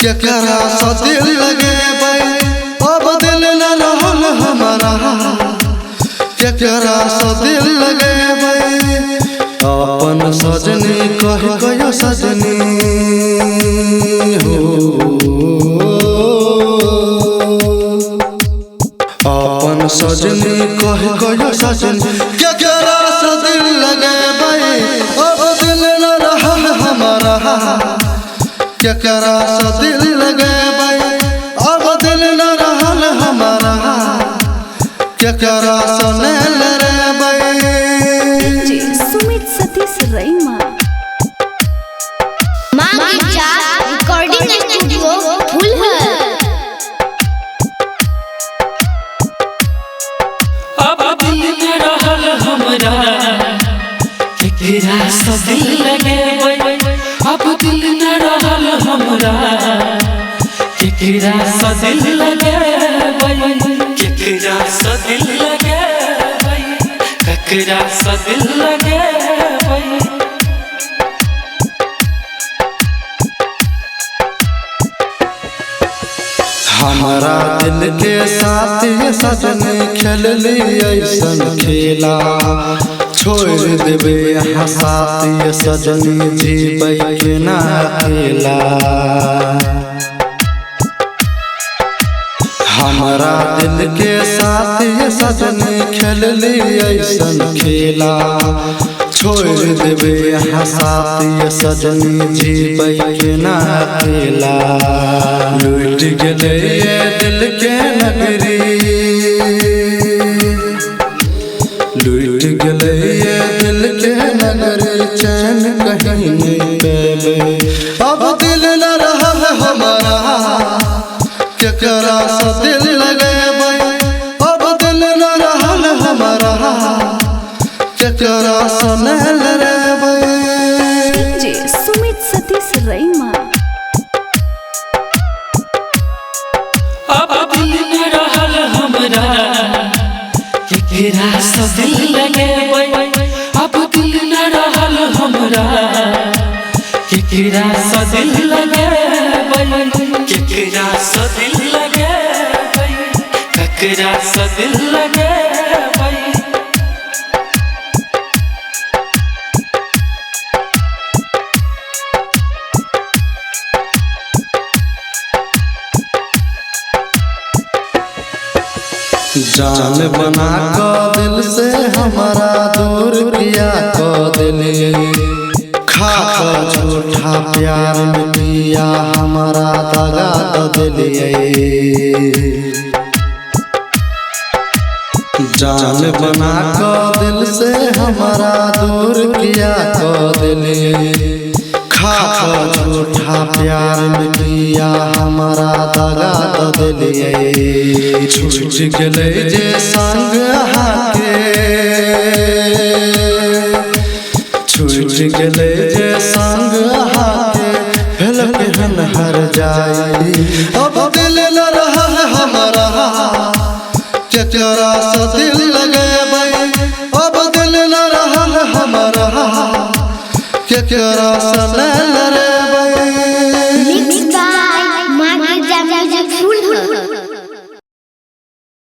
केकरा से दिल लगेबै अब दिल न रहल हमरा, केकरा से दिल लगेबै। अपन सजनी कह कयो सजनी हो, अपन सजनी कह कयो सजनी, केकरा से दिल लगेबै अब दिल न रहल हमरा, केकरा से दिल लगेबै अब दिल न रहल हमरा, केकरा से लगेबै। सुमित सतीश रैमा माँ गिरजा रिकॉर्डिंग स्टूडियो फुलहर। अब दिल न रहल हमरा, केकरा से दिल लगेबै। अब दिल न रहल हमरा, केकरा से दिल लगेबै। केकरा से दिल लगेबै, केकरा से दिल लगेबै। हमारा दिल के साथ सजनी खेलली ऐसन खेला, छोड़ देबे यहाँ साथ सजनी जीबै केना अकेला। हमारा दिल के साथ सजनी खेलली ऐसन खेला, छोड़ देबे यहाँ साथ सजनी जीबै केना अकेला। लूट गेलै दिल के नगरी, लूट गेलै दिल के नगरी, चैन कहीं नहीं पेबै। अब दिल न रहल हमरा, केकरा से दिल लगेबै। अब दिल न रहल हमरा, केकरा से लगेबै। सुमित सतीश रैमा अब दिल न रहल हमरा, केकरा से दिल लगेबै। अब दिल न रहल हमरा, केकरा से दिल लगेबै। केकरा से दिल लगेबै, केकरा से दिल लगेबै। जान बना क दिल से हमारा दूर किया क दिलिए, खा क झूठा प्यार में पिया हमारा दगा द दिलिए। जान बना क दिल से हमारा दूर किया क दिलिए, खा क झूठा प्यार में पिया हमारा दगा द दिलिए। छूट गेलै जे संग अहाँके, छूट गेलै जे संग अहाँके, भेल केहन हर जाई। अब दिल न रहल हमरा, केकरा से दिल लगेबै। अब दिल न रहल हमरा, केकरा से लगेबै। मिक्स बाय माँ गिरजा म्यूजिक फुलहर।